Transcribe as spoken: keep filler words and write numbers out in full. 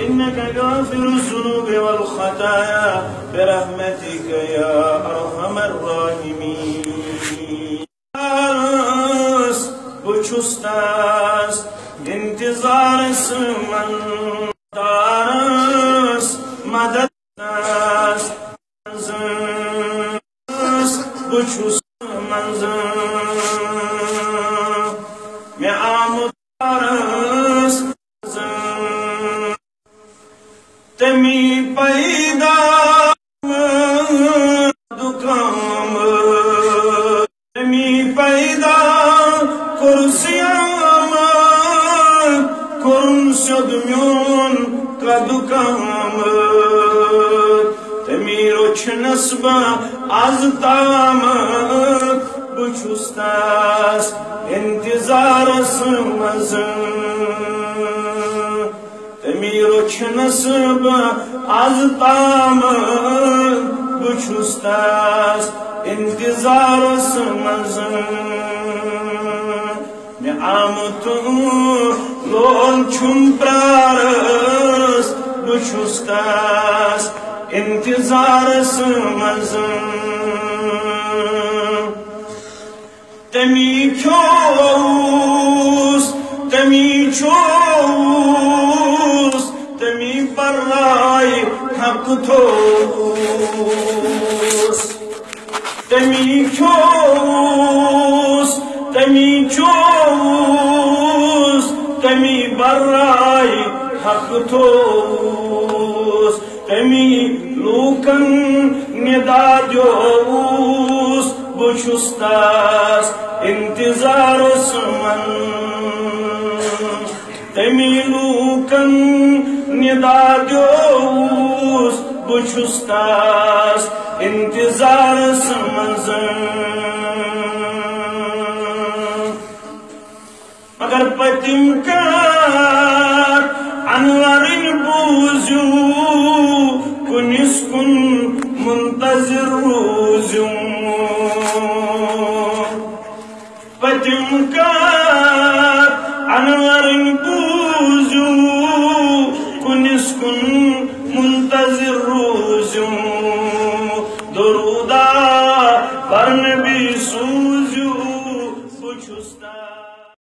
إنك غافر الذنوب والخطايا برحمتك يا أرحم الراحمين. بہٕ چھُس تس انتظارس منٛز، دارس مدد بہٕ چھُس منٛز مےٚ آمُت تٔمی پیدا دُکام، تٔمی پیدا کوٚر سیام، کوٚرُن سیوٚد میون قدُک آمد۔ تٔمی رۄچھنس بہٕ از تام، بہٕ چھُس تس انتظارس منٛز۔ تٔمی رۄچھنس بہٕ از تام، بہٕ چھُس تس انتظارس منٛز۔ مےٚ آمُت لول چھُم پرارس، بہٕ چھُس تس انتظارس منٛز۔ تٔمی کھیوٚوُس، تٔمی چوٚوُس، تٔمی برایہِ حق تھوٚوُس۔ تٔمی کھیوٚوُس، تٔمی چوٚوُس، تٔمی برایہِ حق تھوٚوُس۔ تٔمی لوٗکن ندا دیوس، بہٕ چھُس تس انتظارس منٛز۔ تٔمی لوٗکن ندا دیوس، بہٕ چھُس تس انتظارس منٛز۔ مگر پٔتِم کتھ انورٕنۍ بوٗزِو، کُنِس کُن منتظر روٗزِو۔ پٔتِم کتھ انورٕنۍ بوٗزِو، کُنِس کُن منتظر روٗزِو۔